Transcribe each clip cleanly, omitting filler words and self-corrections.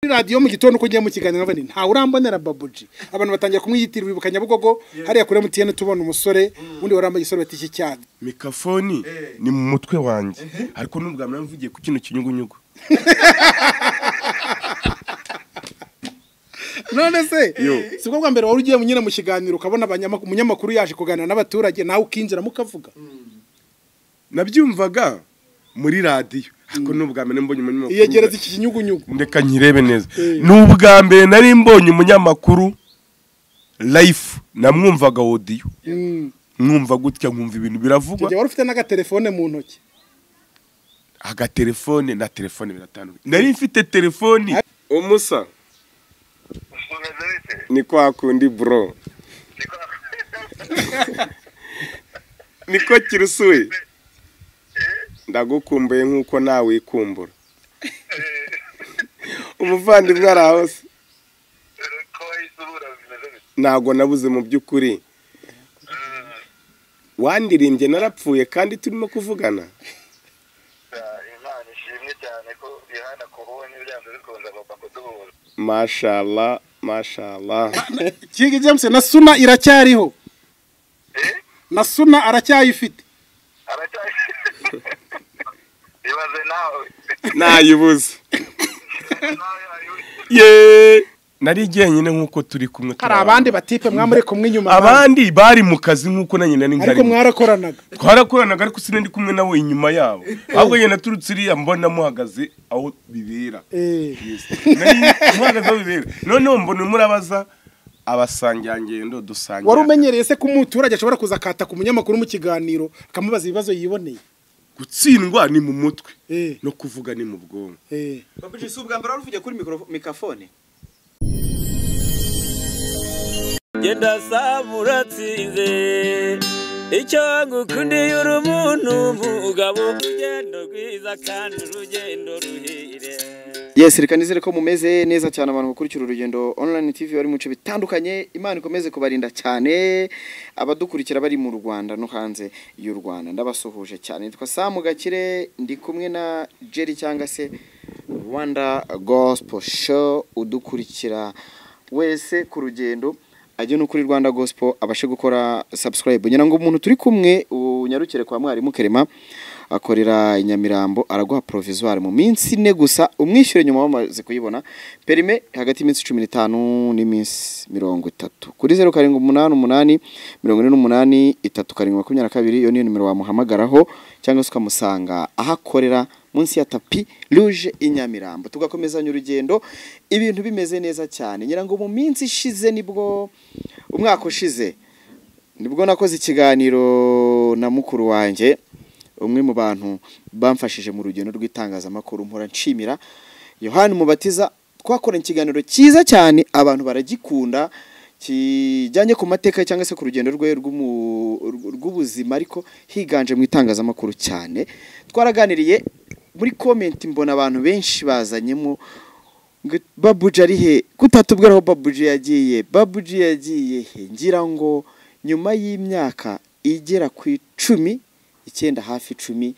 Radiyo mu gitondo uko ugiye mu kiganiro nkavuga nti ntawe urambonera Babuji. Abantu batangira kumwiyitirira, wibuka Nyabugogo hariya kuri MTN tubona umusore undi warambaye isorobeti cy'icyatsi. Mikafoni ni mu mutwe wanjye, ariko n'ubwa mbere mvugiye ku kino kinyugunyugu. None se sibwo bwa mbere wari ugiye nyine mu kiganiro ukabona umunyamakuru yaje kuganira n'abaturage nawe ukinjira mukavuga? Nabyumvaga muri radiyo, ariko n'ubwa mbere mbonye umunyamakuru. Iyegereza iki kinyugunyugu. Ndeka nkirebe neza. N'ubwa mbere nari mbonye umunyamakuru live, namwumvaga audio. Mwumva gutya nkumva ibintu biravugwa. Wari ufite n'agatelefone mu ntoki? Agatelefone na telefone biratandukanye. Nari mfite telefoni. Umusa ni kwa kundi bro. Niko kirusuye. Ndagukumbuye nkuko nawe wikumbura. Umuvandimwe araho se? Ntago nabuze mu by'ukuri. Wandirimbye narapfuye kandi turimo kuvugana. Imana ishimwe cyane ko Yohana kubonye byanze bikunze agomba kuduhuza. Mashallah, mashallah. King James na Suna iracyariho. Na Suna aracyayifite. Aracyayifite. Ibaze nawe. Nayibuze. Ye, nari jyenyine nkuko turi kumwe. Hari abandi batipe mwamure kumwe inyuma. Abandi bari mu kazi nkuko nanye nari nkari. Ariko mwarakoranaga. Twarakoranaga ariko sinari kumwe nawe inyuma yabo. Ahubwo nyine naturutse iriya mbona muhagaze aho bibera. Nari muhagaze aho bibera. None mbona murabaza abasangirangendo dusangira. Wari umenyereye se ko umuturage ashobora kuza akata ku munyamakuru mu kiganiro akamubaza ibibazo yiboneye? Gutsindwa ni mu mutwe no kuvuga ni mu bwonko. Babuji, si ubwa mbere wari uvugiye kuri mikrofone? Genda samuratsinze icyo ngukundiye uri umuntu mugabo, urugendo rwiza kandi urugendo ruhire. Yes, reka nizere ko mumeze neza cyane abantu bakurikira Urugendo Online TV bari mu bice bitandukanye. Imana ikomeze kubarinda cyane abadukurikira bari mu Rwanda no hanze y'u Rwanda. Ndabasuhuje cyane. Nitwa Samu Gakire, ndi kumwe na Jerry cyangwa se Rwanda Gospel Show. Udukurikira wese ku rugendo ajye no kuri Rwanda Gospel abashe gukora subscribe. Ngira ngo umuntu turi kumwe unyarukire kwa mwarimu Kerema akorera Inyamirambo, araguha provisoire mu minsi 4 gusa, umwishyure nyuma wamaze kuyibona. Perime hagati y'iminsi 15 n'iminsi 30 kuri 0788 48 3722. Iyo niyo nimero wamuhamagaraho cyangwa se ukamusanga ahakorera munsi ya tapi rouge Inyamirambo. Tugakomezanya urugendo ibintu bimeze neza cyane. Ngira ngo mu minsi ishize nibwo umwaka ushize nibwo nakoze ikiganiro na mukuru wanjye, umwe mu bantu bamfashije mu rugendo rw'itangazamakuru mpora nshimira, Yohani Mubatiza. Twakoranye ikiganiro cyiza cyane abantu baragikunda, kijyanye ku mateka cyangwa se ku rugendo rwe rw'ubuzima, ariko higanje mu itangazamakuru cyane. Twaraganiriye muri comment mbona abantu benshi bazanyemo ngo Babuji ari he, kutatubwira aho Babuji yagiye, Babuji yagiye he. Ngira ngo nyuma y'imyaka igera ku 10, 9 hafi 10,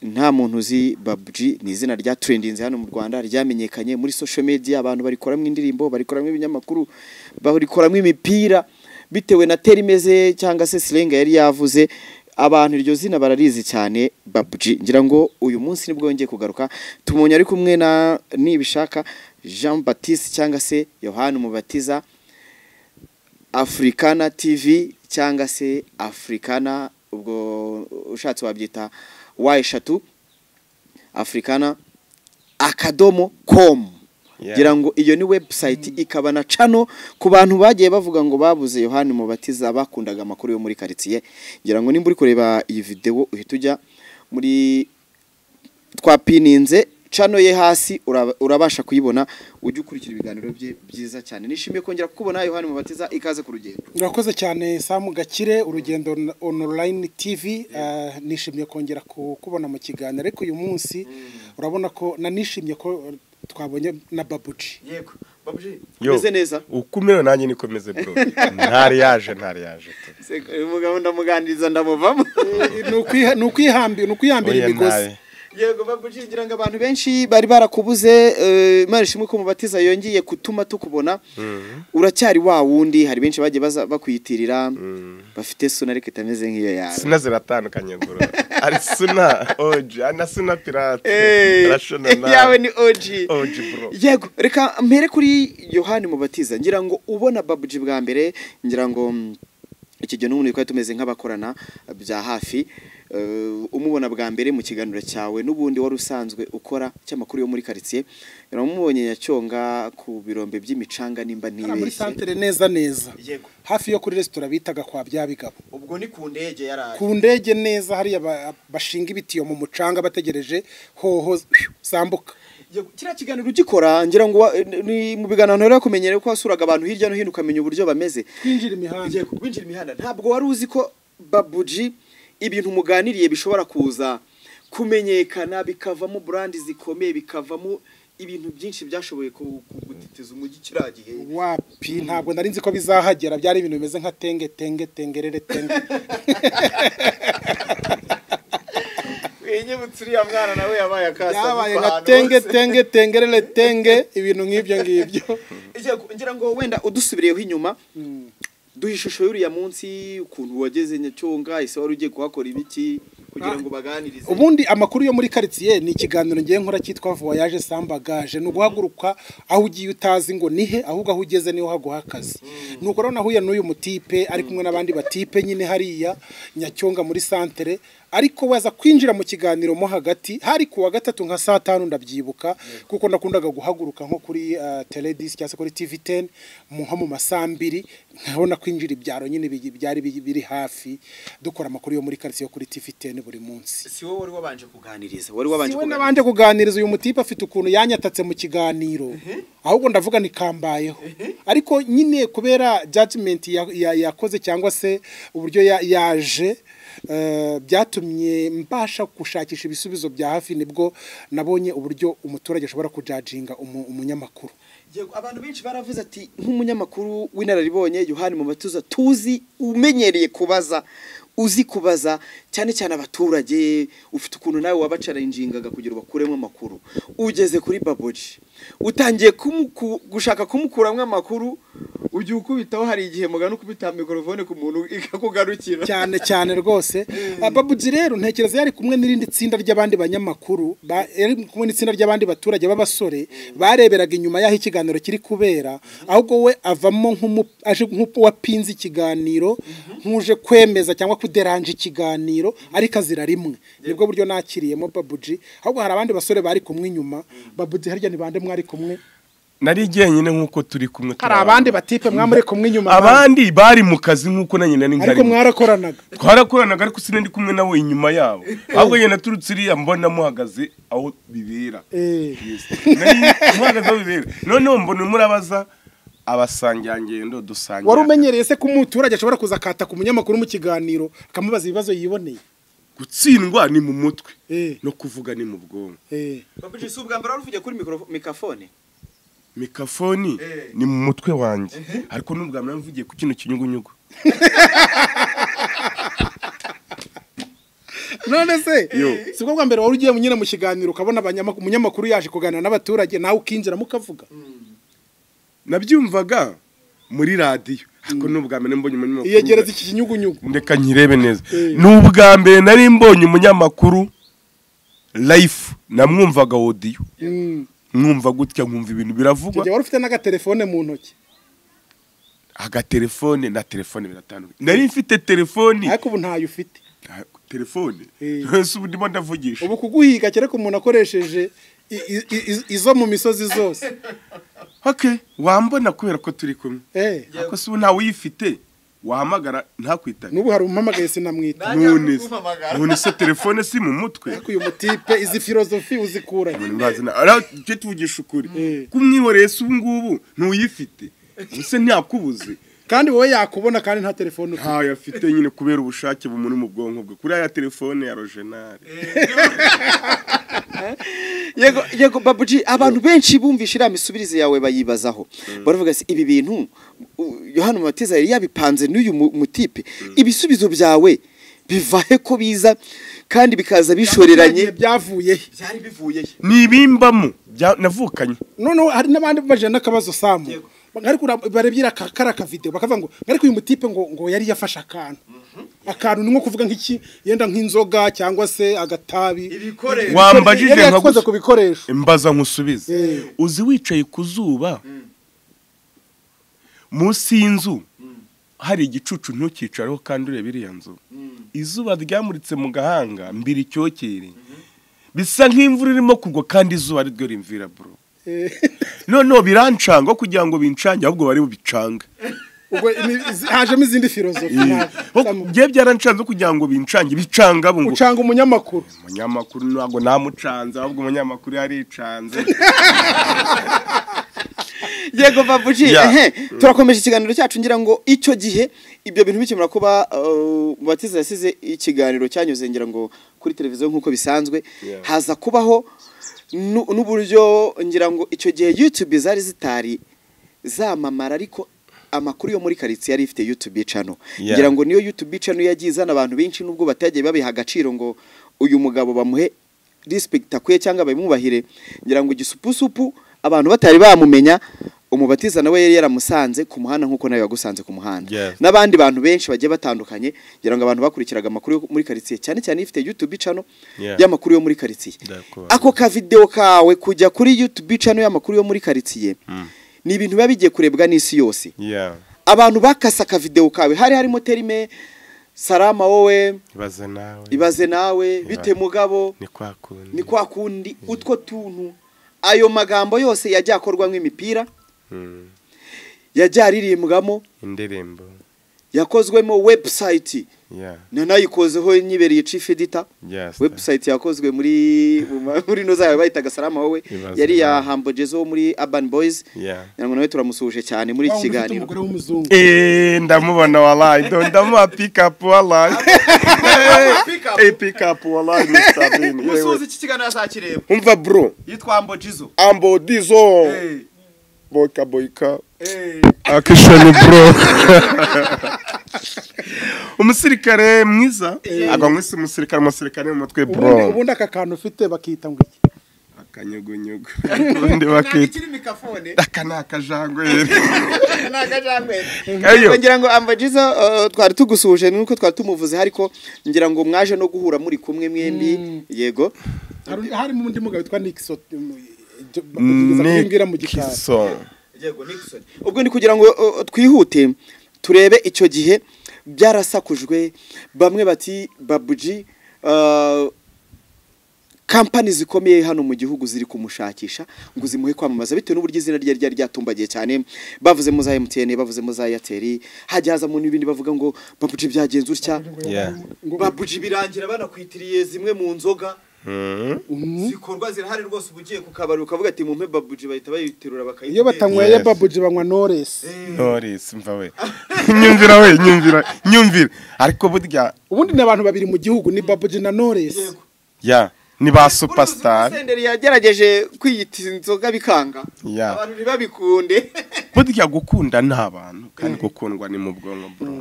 nta muntu uzi Babuji. Ni izina rya trendinze hano mu Rwanda, ryamenyekanye muri social media, abantu barikoramo indirimbo, barikoramo ibinyamakuru, barikoramo imipira bitewe na terimeze cyangwa se slang yari yavuze. Abantu iryo zina bararizi cyane Babuji. Ngira ngo uyu munsi nibwo yongeye kugaruka, tumunye ari kumwe na Nibishaka Jean Baptiste cyangwa se Yohana Mubatiza, Africana TV cyangwa se Africana, ubwo ushatse wabyita Y3 Africana .com. Ngira ngo iyo ni website ikaba na channel ku bantu bagiye bavuga ngo babuze Yohani Mubatiza bakundaga amakuru yo muri quartier. Ngira ngo nimba uri kureba iyi video uhita ujya muri twapininze channel ye hasi, urabasha kuyibona ujye ukurikira ibiganiro bye byiza cyane. Nishimiye kongera kukubona Yohani Mubatiza, ikaze ku rugendo. Urakoze cyane Samu Gakire, Urugendo Online TV. Nishimiye kongera kukubona mu kiganiro, ariko uyu munsi urabona ko nanishimye ko twabonye na Babuji. Yego Babuji, umeze neza? Ukumero nanjye nikomeze bro. Ntari yaje. Umugabo ndamuganiriza ndamuvamo. Ni ukwihambira imigozi. Yego Babuji, ngira ngo abantu benshi bari barakubuze. Imana ishimwe ko Mubatiza yongeye gutuma tukubona. Uracyari wa wundi, hari benshi bagiye baza bakwiyitirira bafite suna ariko itameze nk'iyo yawe. Suna ziratandukanye bro, ari suna OG ana suna pirate. Arashona nawe. Yawe ni OG. OG bro. Yego, reka mpere kuri Yohani Mubatiza. Ngira ngo ubona Babuji bwa mbere, ngira ngo iki gihe n'ubundi twari tumeze nk'abakorana bya hafi. Umubona bwa mbere mu kiganiro cyawe n'ubundi wari usanzwe ukora cy'amakuru yo muri quartier, uramubonye Nyacyonga ku birombe by'imicanga nimba Hariya muri ntibeshye. santere neza neza. Yego. Hafi yo kuri resitora bitaga kwa Byabigabo. Ubwo ni ku ndege yaraye. Ku ndege neza hariya bashinga ibitiyo mu mucanga bategereje hoho zambuka. Yego, kiriya kiganiro ugikora ngira ngo ni mu biganiro rero kumenyera ko wasuraga abantu hirya no hino ukamenya uburyo bameze. Twinjira imihanda. Yego, winjira imihanda. Ntabwo wari uzi ko Babuji ibintu muganiriye bishobora kuza kumenyekana bikavamo brand zikomeye, bikavamo ibintu byinshi byashoboye kugutitiza umujyi kiriya gihe. Wapi, ntabwo nari nzi ko bizahagera, byari ibintu bimeze nka tenge tenge tengerere tenge. Winyibutse uriya mwana nawe yabaye akasa. Byabaye nka tenge tenge tengerere tenge, ibintu nk'ibyo ngibyo. Ngira ngo wenda udusubiriyeho inyuma, duha ishusho y'uriya munsi, ukuntu wageze Nyacyonga, ese wari ugiye kuhakora ibiki kugira ngo baganirize? Ubundi amakuru yo muri quartier ni ikiganiro ngiye nkora cyitwa Voyage sans bagage, ni uguhaguruka aho ugiye utazi ngo nihe, ahubwo aho ugeze niho haguha akazi. Nuko rero nahuye n'uyu mutipe ari kumwe n'abandi batipe nyine hariya Nyacyonga muri santere, ariko waza kwinjira mu kiganiro mo hagati, hari kuwa gatatu nka saa 5 ndabyibuka, kuko nakundaga guhaguruka nko kuri Teledis cyangwa se kuri TV10 nko mu masaa 2 nkabona kwinjira ibyaro nyine byari biri hafi, dukora amakuru yo muri quartier yo kuri TV10 buri munsi. Si wowe wari wabanje kuganiriza, wari wabanje Si we nabanje kuganiriza. Uyu mutipe afite ukuntu yanyatatse mu kiganiro, ahubwo ndavuga ni kambayeho, ariko nyine kubera judgment yakoze cyangwa se uburyo yaje byatumye mbasha gushakisha ibisubizo bya hafi, nibwo nabonye uburyo umuturage ashobora kujajinga umunyamakuru. Yego, abantu benshi baravuze ati nk'umunyamakuru w'inararibonye Yohani Mubatiza tuzi umenyereye kubaza, uzi kubaza cyane cyane abaturage, ufite ukuntu nawe wabacarangingaga kugira bakuremo amakuru. Ugeze kuri Babuji utangiye gushaka kumukuramo amakuru, ujya ukubitaho, hari igihe mugana ukubita mikrofone ku muntu ikakugarukira. Cyane cyane rwose. Babuji rero ntekereza yari kumwe n'irindi tsinda ry'abandi banyamakuru, yari kumwe n'itsinda ry'abandi baturage b'abasore bareberaga inyuma y'aho ikiganiro kiri kubera, ahubwo we avamo aje nk'uwapinze ikiganiro, nk'uje kwemeza cyangwa kuderanje ikiganiro, ariko azira rimwe. Nibwo buryo nakiriyemo Babuji. Ahubwo hari abandi basore bari kumwe inyuma. Babuji harya ni bande mwari kumwe? Nari jyenyine nkuko turi kumwe. Hari abandi batipe mwamuri kumwe inyuma? Abandi bari mu kazi nkuko nanjye nari Ariko mwarakoranaga? Twarakoranaga, ariko sinari kumwe nawe inyuma yabo. Ahubwo njye naturutse iriya mbona muhagaze aho bibera. Nari muhagaze aho bibera. Noneho mbona murabaza abasangirangendo dusangira. Wari umenyereye se ko umuturage ashobora kuza akata ku munyamakuru mu kiganiro akamubaza ibibazo yiboneye? Gutsindwa ni mu mutwe no kuvuga ni mu bwonko. Babuji, si ubwa mbere wari uvugiye kuri mikrofone? Mikrofoni ni mu mutwe wanjye, ariko n'ubwa mbere mvugiye ku kino kinyugunyugu. None se si bwo bwa mbere wari ugiye nyine mu kiganiro ukabona umunyamakuru yaje kuganira n'abaturage nawe ukinjira mukavuga? Nabyumvaga muri radiyo, ariko n'ubwa mbere mbonye umunyamakuru. Iyegereza iki kinyugunyugu. Ndeka nkirebe neza. N'ubwa mbere nari mbonye umunyamakuru live, namwumvaga audio. Mwumva gutya nkumva ibintu biravugwa. Wari ufite n'agatelefone mu ntoki? Agatelefone na telefone biratandukanye. Nari mfite telefone. Ariko ubu ntayo ufite. Telefone? Ese ubu ndimo ndavugisha. Ubu kuguhiga kereka umuntu akoresheje izo mu misozi zose. Okay, wambona kubera ko turi kumwe. Ariko se ubu ntawe uyifite wahamagara ntakwitabe. N'ubu hari umpamagaye sinamwita. None se telefone si mu mutwe? Ariko uyu mutipe izi filozofi uzikura. Icyo tuvugisha ukuri. Kumwihoreye se ubu ngubu ntuyifite. Ese ntiyakubuze. Kandi wowe yakubona kandi nta telefone ufite. Ntayo afite nyine kubera ubushake bumuri mu bwonko bwe. Kuri ya telefone ya Rogenal. Yego yego Babuji, abantu benshi bumvisha iriya misubirize yawe bayibazaho. Baravuga se ibi bintu Yohani Mubatiza yari yabipanze n'uyu mutipe. Ibisubizo byawe Biva he ko biza kandi bikaza bishoreranye? Byavuye he? Byari bivuye he? Nibimbamo navukanye. Noneho hari n'abandi baje n'akabazo Samu, ariko barebyira kara ka video bakavuga ngo ariko uyu mutipe ngo yari yafashe akantu. Akantu ni nko kuvuga nk'iki, yenda nk'inzoga cyangwa se agatabi. Wambajije nkaguze ku bikoresho. Mbaza nkusubize. Uzi wicaye ku zuba munsi y'inzu hari igicucu ntukicareho kandi urebe iriya nzu. Izuba ryamuritse mu gahanga mbiri icyokere. Bisa nk'imvura irimo kugwa kandi izuba ari ryo rimvira bro. Noneho birancanga kugira ngo bincange ahubwo bari bubicanga. Ubwo hajemo izindi filozofi. Bye byarancanze kugira ngo bincange bicanga bungo. Ucanga umunyamakuru. Umunyamakuru ntabwo namucanze ahubwo umunyamakuru yaricanze. Yego Babuji, turakomeje ikiganiro cyacu ngira ngo icyo gihe ibyo bintu bikemura kuba Mubatiza yasize ikiganiro cyanyuze ngira ngo kuri televiziyo nkuko bisanzwe, haza kubaho n'uburyo ngira ngo icyo gihe YouTube zari zitari zamamara, ariko amakuru yo muri karitsiye yari ifite YouTube channel. Ngira ngo niyo YouTube channel yagiye izana abantu benshi nubwo batagiye babiha agaciro ngo uyu mugabo bamuhe respect akwiye cyangwa bayimubahire. Ngira ngo igisupusupu abantu batari bamumenya, Umubatiza nawe yari yaramusanze ku muhanda nkuko nawe yagusanze ku muhanda. N'abandi bantu benshi bagiye batandukanye, ngira ngo abantu bakurikiraga amakuru muri karitsiye cyane cyane ifite YouTube channel y'amakuru yo muri karitsiye. Ako ka video kawe kujya kuri YouTube channel y'amakuru yo muri karitsiye ni ibintu biba bigiye kurebwa n'isi yose. Abantu bakasa ka video kawe hari harimo terime Salama wowe, ibaze nawe, bite mugabo, ni kwa kundi, utwo tuntu. Ayo magambo yose yajya akorwa nk'imipira, yajya aririmbwamo indirimbo, yakozwemo website. Nanayikozeho nyibereye chief editor. Website yakozwe muri no zayo bayitaga Salama wowe, yari ya Humble Jezo muri Urban Boys. Ngira nawe turamusuhuje cyane muri iki kiganiro. Ndamubona wallahi, ndamuha pick up wallahi. Pick up wallahi Mr. Bean. Musuhuze iki kiganiro azakireba. Umva bro. Yitwa Humble Jezo. Humble Jezo. Boyka boyka. Akishoni bro. Umusirikare mwiza agwa mwese umusirikare mu mutwe bro. Ubundi aka kantu ufite bakita ngo iki? Akanyugunyugu. Ubundi bakita aka ni akajangwe. Ngira ngo Humble Jezo twari tugusuhuje nuko twari tumuvuze, ariko ngira ngo mwaje no guhura muri kumwe mwembi. Yego. Hari mu ndi mugabo witwa Nixon. Yego Nixon. Ubwo ni kugira ngo twihute turebe icyo gihe byarasakujwe, bamwe bati Babuji kampani zikomeye hano mu gihugu ziri kumushakisha ngo zimuhe kwamamaza bitewe n'uburyo izina rye ryari ryatumbagiye cyane. Bavuze mu za MTN, bavuze mu za Airtel, hajya haza mu n'ibindi bavuga ngo Babuji byagenze utya. Babuji birangira banakwitiriye zimwe mu nzoga zikorwa zirahari rwose, ubugiye ku kabari ukavuga ati mumpe Babuji bahita bayiterura bakayitera. Iyo batanyweye Babuji banywa Knowless. Knowless mva we. Nyumvira we, nyumvira. Ariko burya ubundi ni abantu babiri mu gihugu ni Babuji na Knowless. Ni ba superstar. Senderi yagerageje kwiyita inzoga bikanga. Abantu ntibabikunde. Burya gukunda ni abantu kandi gukundwa ni mu bwonko bro.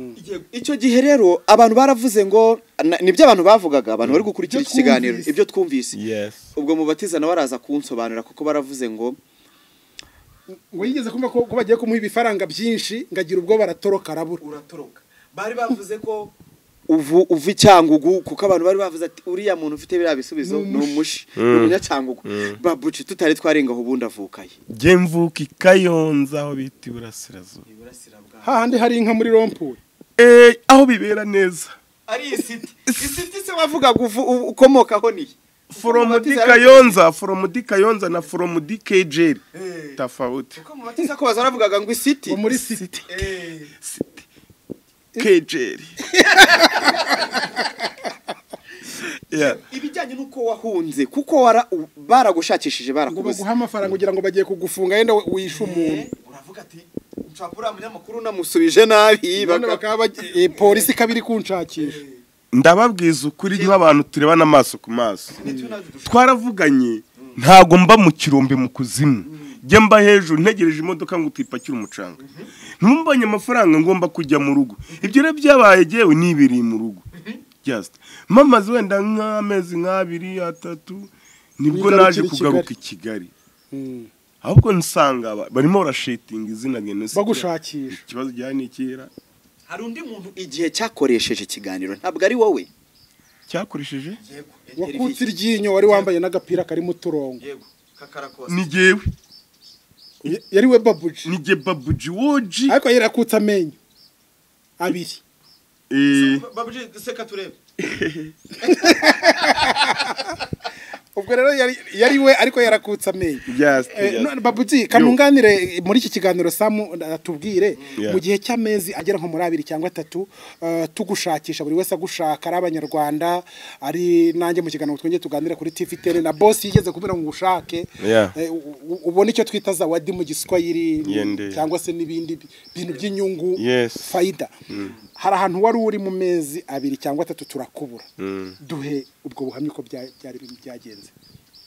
Icyo gihe rero abantu baravuze ngo nibyo abantu bavugaga, abantu bari gukurikira iki kiganiro ibyo twumvise. Ubwo Mubatiza nawe araza kunsobanura kuko baravuze ngo yigeze kumva ko bagiye kumuha ibifaranga byinshi ngagira ubwo baratoroka arabura. Uratoroka. Bari bavuze ko uva icyangugu kuko abantu bari bavuze ati uriya muntu ufite biriya bisubizo ni umushi, ni umunyacyangugu. Babuji tutari twarengaho ubundi avukaye. Jye mvuka i Kayonza aho bita Iburasirazuba. Hahandi hari inka muri rompuwe. Aho bibera neza. Ari isiti. Isiti se wavugaga ukomokaho ni? From di Kayonza, from di Kayonza na from di KJ. Tofauti. Uko Mubatiza ko bazaravugaga ngo isiti. Muri city. City. KJ. Ibijyanye nuko wahunze kuko baragushakishije barakubuze. Ngo baguha amafaranga kugira ngo bagiye kugufunga yenda wishe umuntu. Uravuga ati nshapura umunyamakuru namusubije nabi bakaba polisi kabiri kunshakisha. Ndababwiza ukuri nk'abantu turebana amaso ku maso. Twaravuganye ntago mba mu kirombe mu kuzimu. Jye mba hejuru ntegereje imodoka ngo utipakire umucanga. Ntumbanye amafaranga ngomba kujya mu rugo. Ibyo rero byabaye jewe nibiri mu rugo. Just mamaze wenda nk'amezi nk'abiri atatu nibwo naje kugaruka i Kigali. Ahubwo nsanga barimo barashetinga izina ngeno bagushakisha. Ikibazo gihari ni ikira. Hari undi muntu igihe cyakoresheje ikiganiro ntabwo ari wowe cyakoresheje wakutse iryinyo wari wambaye n'agapira karimo uturongo. Yego kakarakoze. Ni jewe yari we Babuji. Ni je Babuji woji. Ariko yarakutse amenyo abiri. Babuji seka turebe. Ubwo rero yari we ariko yarakutse amenyo. Babuji kanunganire muri iki kiganiro Samu atubwire mu gihe cy'amezi agera nko muri 2 cyangwa 3 tugushakisha buri wese agushaka ari abanyarwanda ari nanjye mu kiganiro twongeye tuganira kuri TV10 na boss yigeze kubira ngo ushake ubone icyo twita zawadi mu Giswahili cyangwa se n'ibindi bintu by'inyungu faida. Hari ahantu wari uri mu mezi 2 cyangwa 3 turakubura. Duhe ubwo buhamya uko byari byagenze.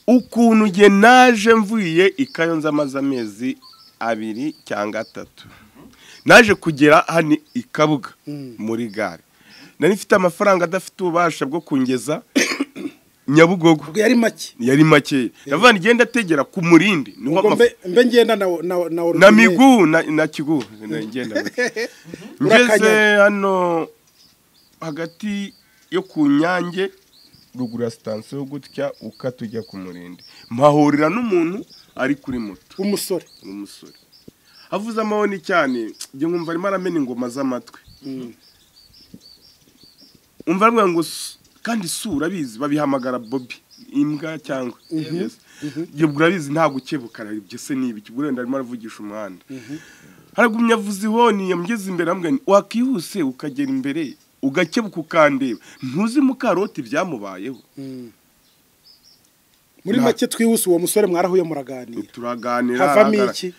Ukuntu nge naje mvuye i Kayonza amaze amezi 2 cyangwa 3 naje kugera hano i Kabuga muri gare. Nari mfite amafaranga adafite ububasha bwo kungeza Nyabugogo. Ubwo yari make. Yari make. Ndavuga ngenda tegera ku Murindi. Mbe ngenda na miguu na kigu ngenda. Ngeze hano hagati yo ku Nyange ruguru ya sitasiyo gutya ukatujya ku Murindi. Mpahurira n'umuntu ari kuri moto. Umusore. Avuze amahoni cyane, nge nkumva arimo aramena ingoma z'amatwi. Umva aravuga ngo kandi sura abizi babihamagara Bobby imbwa cyangwa yebwo urabizi nta gukebuka ibyo se nibi kigurenda arimo aravugisha umuhanda. Haragumye avuze ihoni yamugeze imbere ambwira wakihuse ukagera imbere ugakebuka ukandeba ntuzi mukaroti byamubayeho. Muri make twihuse uwo musore mwarahuye muraganira. Turaganira. Havamo iki?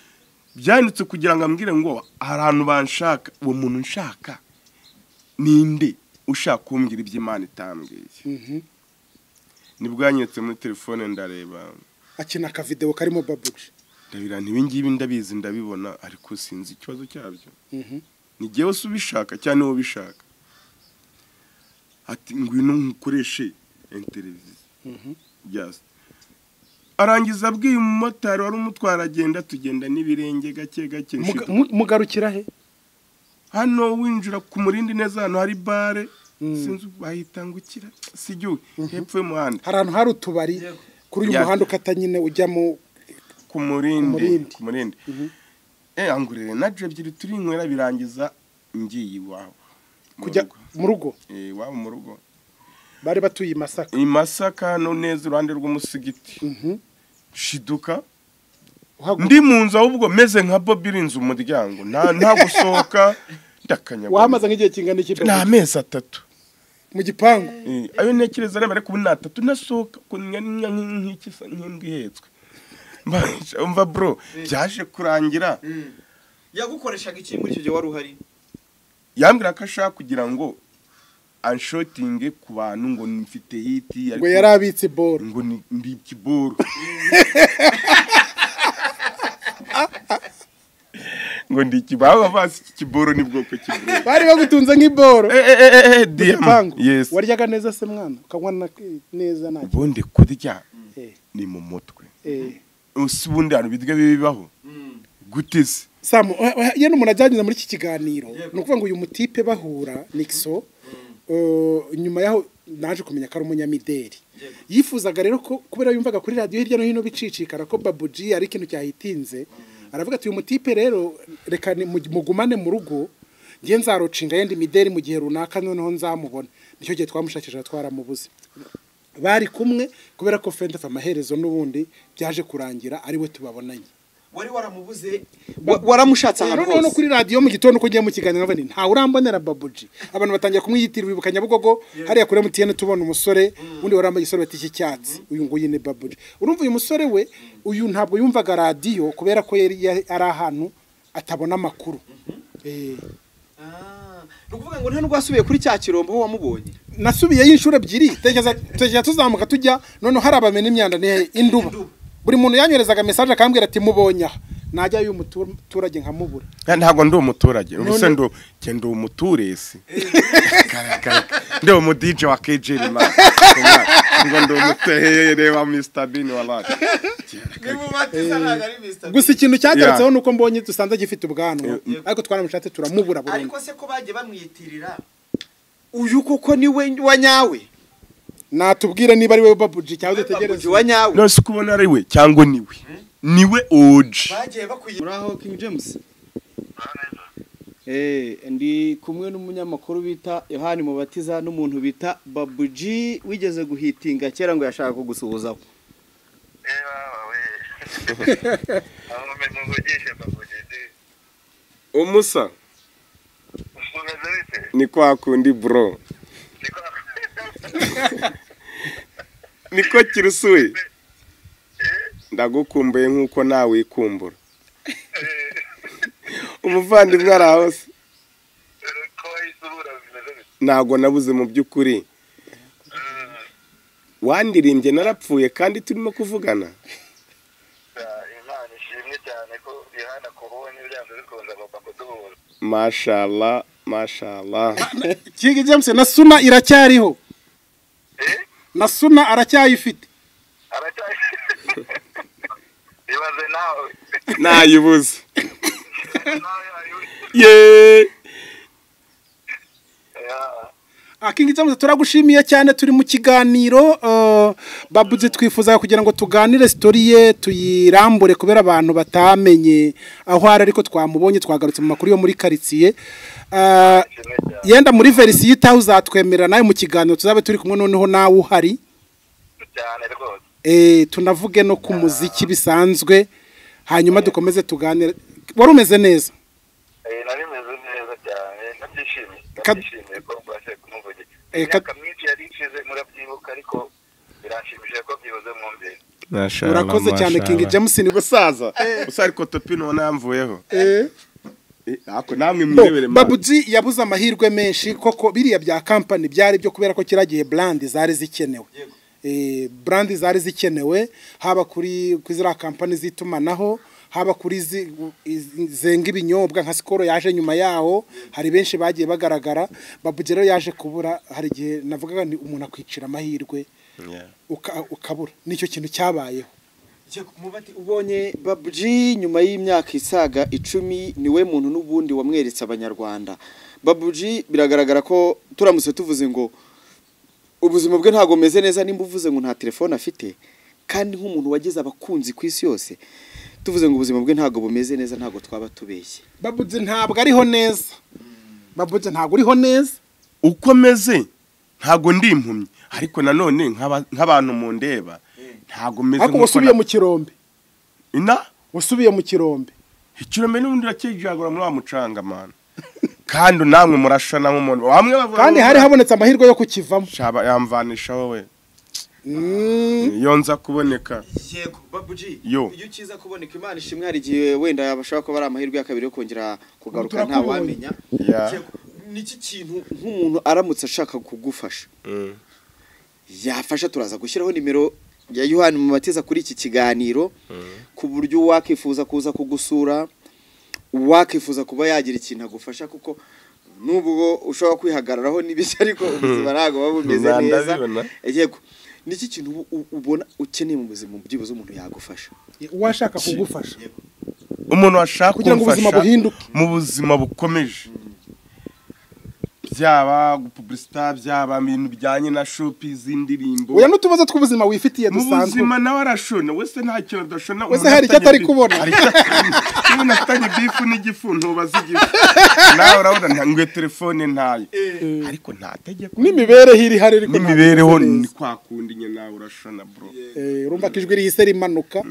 Byanditse kugira ngo ambwire ngo hari ahantu banshaka uwo muntu nshaka ninde ushaka kumbwira iby'Imana itambwiye. Nibwo yanyetse muri telefone ndareba akina aka video karimo Babuji. Ndabira nti ibingibi ndabizi ndabibona ariko sinzi ikibazo cyabyo. Ni jewe ubishaka cyane wowe ubishaka. Ati ngwino nkukoreshe interview. Yes. Arangiza abwiye umumotari wari umutwara agenda tugenda n'ibirenge gake gake. Mugarukira he? Hano winjira ku Murindi neza hano hari bare sinzi bahitangukira sijyu hepfo y'umuhanda. Hari ahantu hari utubari kuri uyu muhanda ukata nyine ujya mu ku Murindi. Ku Murindi. Angurire naje ebyiri turi inywera birangiza ngiye iwabo. Kujya mu rugo? Iwabo mu rugo. Bari batuye i Masaka. I Masaka no neza uruhande rw'umusigiti. Shiduka ndi mu nzu ahubwo meze nka Bobby rinze umuryango nta gusohoka ndakanyagwa. Wahamaze nk'igihe kingana iki? Ni amezi 3 mu gipangu. Ayo ntekereza rero ariko ubu ni 3 nasohoka nk'iki nk'imbwa ihetswe. Umva bro byaje kurangira. Yagukoreshaga iki muri icyo gihe wari uhari? Yambwira ko ashaka kugira ngo anshotinge ku bantu ngo mfite hiti ngo yarabitse boro ngo ndi kiboro ngo ndi kibaba basi kiboro ni bwoko kiboro bari bagutunze nk'iboro DM. Yes. Waryaga neza se mwana ukanywa neza nta ubundi kurya ni mu mutwe ubundi hantu bidwe bibaho gute se Samu ye n'umuntu ajyanye muri iki kiganiro ni ukuvuga ngo uyu mutipe bahura Nixo nyuma yaho naje kumenya ko ari umunyamideli. Yifuzaga rero ko kubera yumvaga kuri radio hirya no hino bicicikara ko Babuji ari ikintu cyahitinze aravuga ati uyu mutipe rero reka mugumane mu rugo ngiye nzarocinga yenda imideli mu gihe runaka noneho nzamubona. Nicyo gihe twamushakishije twaramubuze. Bari kumwe kubera ko Fenda amaherezo n'ubundi byaje kurangira ari we tubabonanye. Wari waramubuze waramushatse ahantu hose. No kuri radio mu gitondo ko ngiye mu kiganiro nava nta urambonera Babuji. Abantu batangiye kumwiyitirira wibuka Nyabugogo hariya kuri MTN tubona umusore undi warambaye isorobeti cy'icyatsi uyu nguyu ni Babuji. Urumva uyu musore we uyu ntabwo yumvaga radio kubera ko yari ari ahantu atabona amakuru. Nukuvuga ngo nta nubwo wasubiye kuri cya kirombo ho wamubonye. Nasubiyeyo inshuro ebyiri tegeza tuzamuka tujya none hari abamena imyanda ni induba. Buri muntu yanyorezaga message akambwira ati mubonye aha Najya uyu muturage nkamubura. Ntabwo ndi umuturage. Ubuse ndo ndi umuturesi. Ndi umu DJ wa KJ man. Ngo ndi umutere wa Mr Bean wallahi. Gusa ikintu cyagarutseho nuko mbonye dusanze gifite ubwanwa ariko twaramushatse turamubura burundu. Ariko se ko bagiye bamwitirira uyu koko ni we wa nyawe? Natubwire niba ari we Babuji cyangwa dutegereze wa nyawe. No si kubona ari we cyangwa ni we. Niwe OG. Bagiye bakuye muraho King James. Ndi kumwe n'umunyamakuru bita Yohani Mubatiza n'umuntu bita Babuji wigeze guhitinga kera ngo yashaka kugusuhuzaho. Umusa ni kwa kundi bro. Niko kirusuye. Ndagukumbuye nkuko nawe ikumbura. Umuvandimwe araho se. Ntago nabuze mu byukuri. Wandirimbye narapfuye kandi turimo kuvugana. Imana ishimwe cyane ko Yohana kubonye byanze bikunze agomba kuduhuza. Mashallah, mashallah. King James na Suna iracyariho. Na Suna aracyayifite. Aracyayifite. Ibaze nawe. Nayibuze. Ye. King James turagushimiye cyane turi mu kiganiro Babuji twifuza kugira ngo tuganire story ye tuyirambure kubera abantu batamenye aho ari ariko twamubonye twagarutse mu makuru yo muri quartier. Yenda muri verisi yitaho uzatwemerera nawe mu kiganiro tuzabe turi kumwe noneho nawe uhari cyane rwose. Tunavuge no ku muziki bisanzwe hanyuma dukomeze tuganire. Wari umeze neza? Nari meze neza cyane ndabyishimiye. Ndabyishimiye ko mbashe kumuvugira. Imyaka myinshi yari ishize murabyibuka ariko birashimishije ko byibuze mwumvise. Urakoze cyane King James ni gusaza. Gusa ariko topi none yamvuyeho. Ako namwe mwirebere man. Babuji yabuze amahirwe menshi koko biriya bya company byari byo kubera ko kiragiye brand zari zikenewe. Brand zari zikenewe haba kuri ziriya company zitumanaho haba kuri zenga ibinyobwa nka Skol yaje nyuma yaho hari benshi bagiye bagaragara. Babuji rero yaje kubura hari igihe navugaga ni umuntu akwicira amahirwe ukabura nicyo kintu cyabayeho. Ubonye Babuji nyuma y'imyaka isaga 10 niwe muntu n'ubundi wamweretse abanyarwanda. Babuji biragaragara ko turamutse tuvuze ngo ubuzima bwe ntago meze neza nimba uvuze ngo nta telefone afite kandi nk'umuntu wagize abakunzi ku isi yose tuvuze ngo ubuzima bwe ntago bumeze neza ntago twaba tubeshye. Babuji ntabwo ariho neza. Babuji ntago uriho neza. Uko meze ntago ndi impumyi ariko nanone nk'abantu mu ndeba ntago meze nkuko wasubiye mu kirombe. Ina wasubiye mu kirombe. Ikirombe n'ubundi rakijagura muri wa mucanga man. Kandi namwe murashana nk'umuntu bamwe bavuga kandi hari habonetse amahirwe yo kukivamo. Shaba yamvanisha wowe. Iyo nza kuboneka. Yego Babuji iyo ukiza kuboneka Imana ishimwe hari igihe wenda bashaka ko bari amahirwe ya kabiri yo kongera kugaruka nta wamenya. Niki kintu nk'umuntu aramutse ashaka kugufasha yafasha turaza gushyiraho nimero ya Yohani Mubatiza kuri iki kiganiro ku buryo wakifuza kuza kugusura wakifuza kuba yagira ikintu agufasha kuko nubwo ushobora kwihagararaho n'ibishya ariko ubuzima ntago buba bumeze neza. Yego niki kintu ubona ukeneye mu buzima byibuze umuntu yagufasha uwashaka kugufasha umuntu washaka kugira ngo ubuzima buhinduke mu buzima bukomeje byaba gupublicita byaba ibintu bijyanye na shopi z'indirimbo oya n'utubazo tw'ubuzima wifitiye dusanzwe mu buzima nawe arashona wese nta kintu adashona wese hari icyo atari kubona ubona afitanye bifu n'igifu ntubaza igifu nawe urabona ngwe telefone ntayo ariko nta tegeko n'imibereho iri hari ariko n'imibereho ni kwa kundi nye nawe urashona bro urumva ko ijwi rihise rimanuka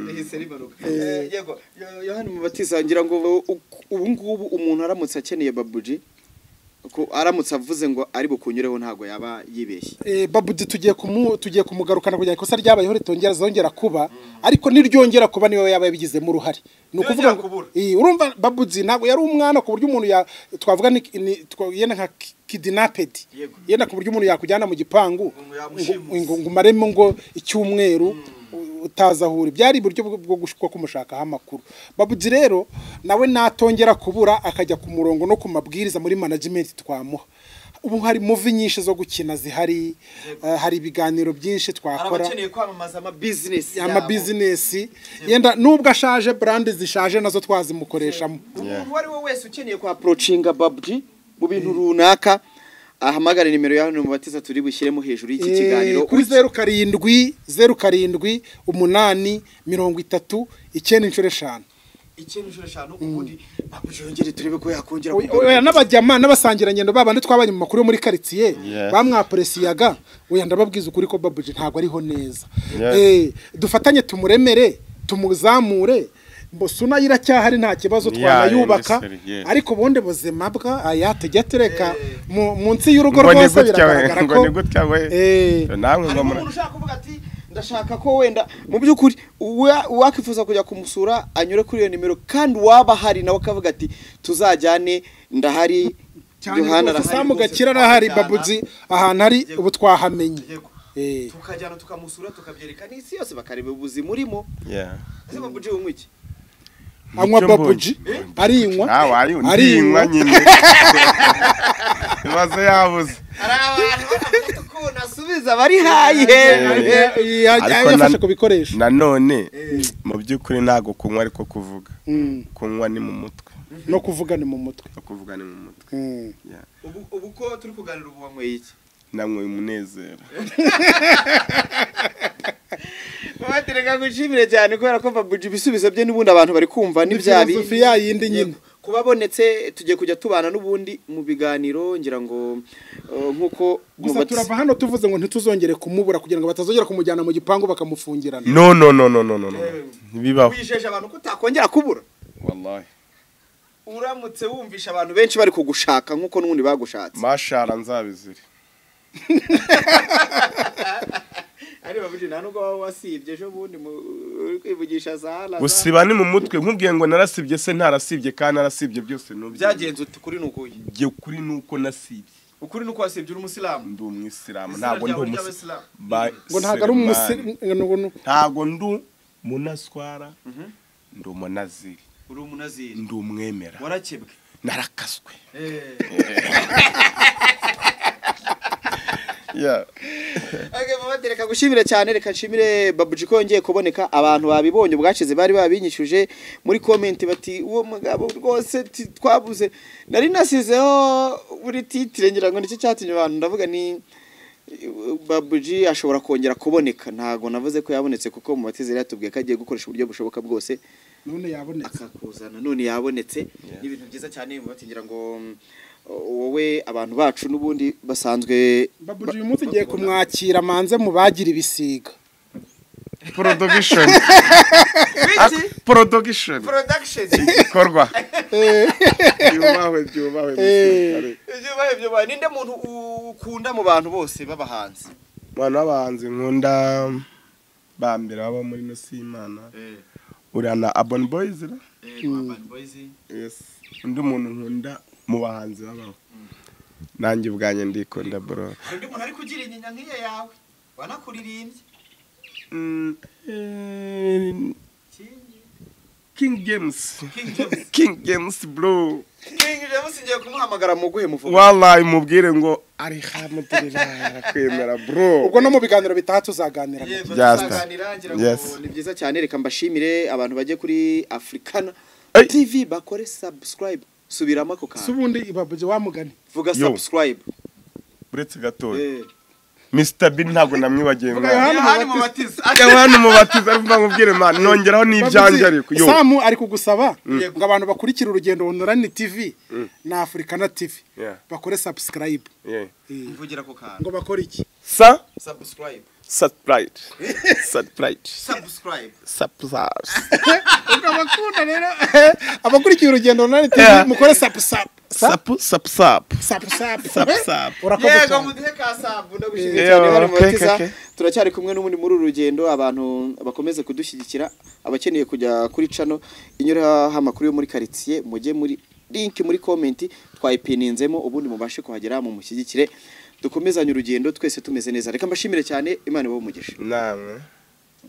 yego Yohani Mubatiza ngira ngo ubu ngubu umuntu aramutse akeneye Babuji ko aramutse avuze ngo ari bukunyureho ntago yaba yibeshye. Babuji tugiye kumugarukana kugira ikosa ryabayeho ritongera zongera kuba ariko niryongera kuba niwe yaba yabigizemo uruhare. Ni ukuvuga ngo urumva Babuji ntago yari umwana ku buryo umuntu twavuga ni yenda nka kidnapped yenda ku buryo umuntu yakujyana mu gipangu ngo umaremo ngo icyumweru utazi aho uri, byari uburyo bwo kumushakaho amakuru. Babuji rero nawe natongera kubura akajya ku murongo no ku mabwiriza muri management twamuha. Ubu hari movie nyinshi zo gukina zihari, hari ibiganiro byinshi twakora. Abakeneye kwamamaza ama business yabo. Ama business yenda nubwo ashaje, brand zishaje nazo twazimukoreshamo. Umuntu uwo ari we wese ukeneye kwa approachinga Babuji mu bintu runaka, ahamagare nimero ya hano Mubatiza turi bushyiremo hejuru y'iki kiganiro kuri 07 07 8 30 9 5. 9 5. Ubundi Babuji yongere turebe ko yakongera. Oya, n'abajyama n'abasangirangendo babandi twabanye mu makuru yo muri quartier bamwapresiyaga, oya, ndababwiza ukuri ko Babuji ntabwo ariho neza. Dufatanye tumuremere, tumuzamure. Mbosuna iracyahari, nta kibazo, twanayubaka, ariko ubundi buzima bwa aya tujya tureka munsi y'urugo rwose biragaragara ko ngo ni gutya we namwe ngo umuntu ushaka kuvuga ati ndashaka ko wenda mu by'ukuri uwakifuza kujya kumusura anyure kuri iyo nimero, kandi waba hari nawe akavuga ati tuzajyane, ndahari. Yohana arahari, Samu Gakira arahari, Babuji ahantu ari ubu twahamenye, tukajyana tukamusura, tukabyereka n'isi yose, bakareba ubuzima urimo. Ese Babuji unywa iki? Anywa Babuji arinywa. Arinywa nyine, maze yabuze. Hari abantu bafite ukuntu asubiza bari hayi hejuru, yafashe ku bikoresho. Nanone mu by'ukuri ntabwo kunywa ariko kuvuga, kunywa ni mu mutwe. No kuvuga ni mu mutwe. No kuvuga ni mu mutwe. Ubu ko turi kuganira, ubu wanyweye iki? Nanyweye umunezero. Reka ngushimire cyane kubera ko Babuji ibisubizo bye n'ubundi abantu bari kumva ni bya filozofi ya yindi nyine. Kubabonetse tugiye kujya tubana n'ubundi mu biganiro, ngira ngo nkuko gusa turava hano tuvuze ngo ntituzongere kumubura, kugira ngo batazongera kumujyana mu gipangu bakamufungirana. No, no, no, no, no, no, ntibibaho. Wijeje abantu ko utakongera kubura? Wallahi. Uramutse wumvisha abantu benshi bari kugushaka nkuko n'ubundi bagushatse? Mashara nzabizire. Ari Babuji, nta nubwo waba wasibye ejo bundi uri kwivugisha zala. Gusiba ni mu mutwe. Nkubwiye ngo narasibye se ntarasibye, kandi narasibye byose nubyo. Byagenze uti kuri nukuye? Jye kuri nuko nasibye. Ukuri nuko wasibye, uri umusilamu? Ndi umwisilamu, ntabwo ndi umusilamu. Ngo ntabwo ari umusilamu. Ntabwo ndi munaswara, ndi umunaziri. Uri umunaziri? Ndi umwemera. Warakebwe? Narakaswe. Reka gushimire cyane, reka nshimire Babuji ko yongeye kuboneka. Abantu babibonye ubwashize bari babinyishuje muri comment bati uwo mugabo rwose twabuze. Nari nasizeho buri titre, ngira ngo nicyo cyatumye abantu, ndavuga ni Babuji ashobora kongera kuboneka. Ntago navuze ko yabonetse, kuko mu batizere yatubwiye ko agiye gukoresha uburyo bushoboka bwose. None yabonetse. Akakuzana, none yabonetse. Ni ibintu byiza cyane. Mu batingira ngo wowe abantu bacu n'ubundi basanzwe. Babuji uyu munsi ngiye kumwakira manze mu bagira ibisiga. Production, production, production. Igikorwa byubahwe, byubahwe. Byubahwe, byubahwe. Ninde muntu ukunda mu bantu bose b'abahanzi? Abantu b'abahanzi nkunda ba mbere baba muri ino si y'Imana, uriya na Urban Boys. Yes, undi muntu nkunda mu bahanzi babaho, nanjye ubwanjye ndikunda, bro. Undi muntu ari kugira inyinya nk'iyo yawe wanakuririmbye? King James, King James, bro. King James ngiye kumuhamagara mu guhe muvuga. Wallahi mubwire ngo alhamdulillah, kwemera, bro. Ubwo no mu biganiro bitaha tuzaganira. Tuzaganira, ngira ngo ni byiza cyane. Reka mbashimire, abantu bajye kuri Africana TV bakore subscribe. Subiramo ako kantu. Subundi Babuji wamugani. Vuga subscribe. Uretse gatoya, Mr Bean ntabwo namwibagiye mwana. Yohani Mubatiza. Yohani Mubatiza, ariko nkubwire man, nongeraho n'ibyanjye ariko. Yo Samu ari kugusaba ngo abantu bakurikira urugendo Online TV na Africana TV bakore subscribe. Mvugira ko kantu. Ngo bakore iki? Sa subscribe. Subscribe. Subscribe. Subscribe. Subscribe. Ukabakunda rero abakurikiye urugendo Online TV, mukore sub sub. Sapu sapu sapu. Sapu sapu. Sapu sapu. Yego, muduhe ka sabu. Ndagushimiye cyane bari mubatiza. Turacyari kumwe n'ubundi muri uru rugendo, abantu bakomeze kudushyigikira. Abakeneye kujya kuri channel inyura amakuru yo muri quartier, mujye muri link muri comment twayipininzemo, ubundi mubashe kuhagera mu mushyigikire, dukomezanye urugendo twese tumeze neza. Reka mbashimire cyane, Imana ibahe umugisha. Namwe.